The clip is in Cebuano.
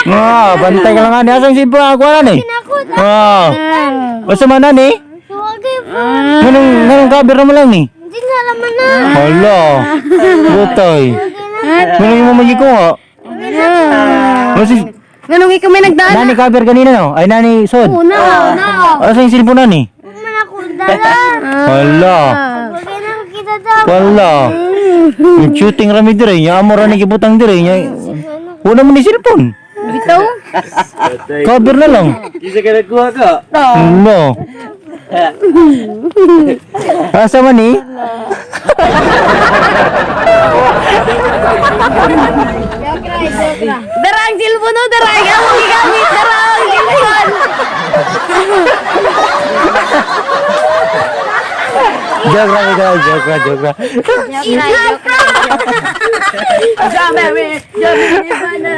Ah, bantay ka lang ani. Asang cellphone ako na ni? Ah. Basta man na ni? Suwagay po. Nganong cover na mo lang ni? Hindi na naman na. Hala. Butay. Nganong imo magikuha? Basta Nganong ikaw may nagdaan? nani cover kanina no? Ay nani sod. Una, una. Asa yung cellphone nani? Huwag man ako dala. Hala. Huwag na kita daw. Wala. Yung shooting rami dire, nya amo ra ni gibutang dire nya. Wala mo ni cellphone. Bitaw? Cover na lang. Isa ka nagkuha ka. No. Asa man ni? Dara ang cellphone no, dara ang among gigamit, dara ang cellphone. Joke ra ka, joke ra, joke ra. Jame, jame, jame.